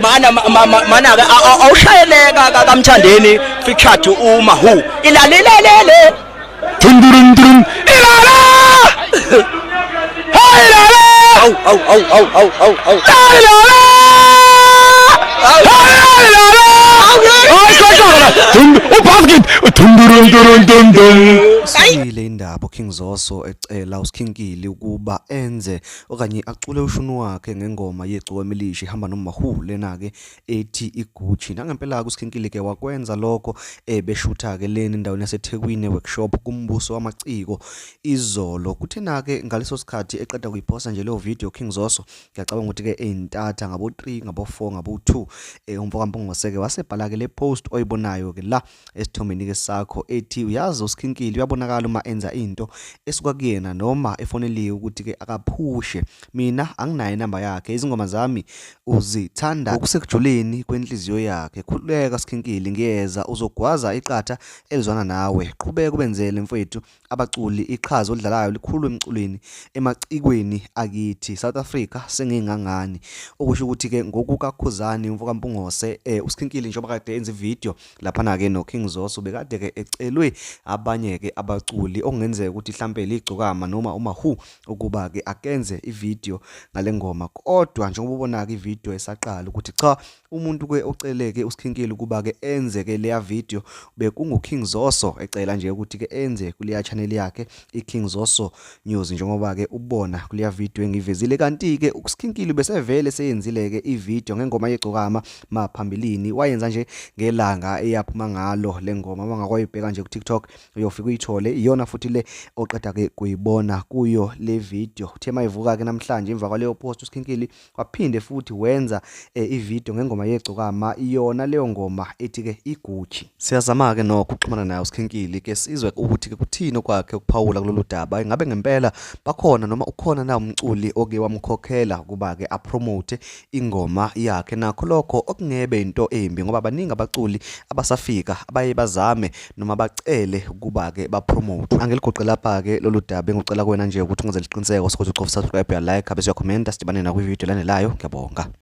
Mana mana ke awushayeleka kaMthandeni featured uMahu. Ilalelelele. Dun dun ilala. Hay lala. Aw aw aw aw aw aw aw. Lala. Hay lala. Ay xoxa dun ubasket dun dun dun dun dun. Sile indaba King Zoso ecela uSkhinkili ukuba enze okanye acule ushuni wakhe ngengoma yegcokama elisha ihamba noMahu lena ke ethi iGucci. Nangempela ke uSkhinkili ke wakwenza lokho beshutha ke lena endaweni yaseThekwini workshop kumbuso wamaciko izolo. Kuthena ke ngaleso sikhathi eqeda kuyiphosta nje leyo video King Zoso, ngiyacabanga ukuthi ke eyintatha ngabo 3 ngabo 4 ngabo 2 umfo kaMpungose ke wasebhala ke le post oyibonayo ke la esithombeni ke sakho ethi uyazi uSkhinkili uyabonakala uma enza into esuka kuyena noma efoneliwe ukuthi ke akaphushe, mina anginayo inamba yakhe, izingoma zami uzithanda ngokusekujuleni kwenhliziyo yakhe. Khululeka Skhinkili, ngiyeza uzogwaza iqatha elizwana nawe, qhubeka ubenzele mfowethu abaculi, iqhaza olidlalayo likhulu emculweni emacikweni akithi South Africa sengingangani. Okusho ukuthi ke ngokukaKhuzani umfo kaMpungose uSkhinkili njengoba kade enza ivideo laphana ke no King Zoso bekade ke ecelwe abanye ke abaculi okungenzeka ukuthi mhlambe ligcokama noma uMahu ukuba ke akenze ivideo ngale ngoma, kodwa njengoba ubona ke ivideo esaqala ukuthi cha umuntu ke oceleke uSkhinkili ukuba ke enze ke leya video bekungu King Zoso ecela nje ukuthi ke enze kuleya channel yakhe iKing Zoso News njengoba ke ubona kuleya video engivezile. Kanti ke uSkhinkili besevele seyenzile ke ivideo ngengoma yegcokama maphambilini, wayenza nje ngelanga eyaphuma ngalo le ngoma, mangakwayibheka nje ku TikTok uyofika uyithole iyona futhi le oqeda ke kuyibona kuyo le video. Uthe mayivuka ke namhlanje emva kwaleyo post uSkhinkili waphinde futhi wenza ivideo ngengoma yegcokama, iyona leyo ngoma ethi ke iGucci. Siyazama ke nokho ukuxhumana naye uSkhinkili ke sizwe ukuthi ke kuthini okwakhe ukuphawula kulolu daba, ingabe ngempela bakhona noma ukhona na umculi oke wamkhokhela kuba ke apromote ingoma yakhe. Nakho lokho okungebe into embi ngoba baningi abaculi abasafika abaye bazame noma bacele ukuba ke bapromote. Angiligoqe lapha ke lolu daba, engicela kuwena nje ukuthi ungenzele isiqiniseko sokuthi ucofa subscribe, uya like, bese uyakhomenta. Sidibane na kwi video elandelayo. Ngiyabonga.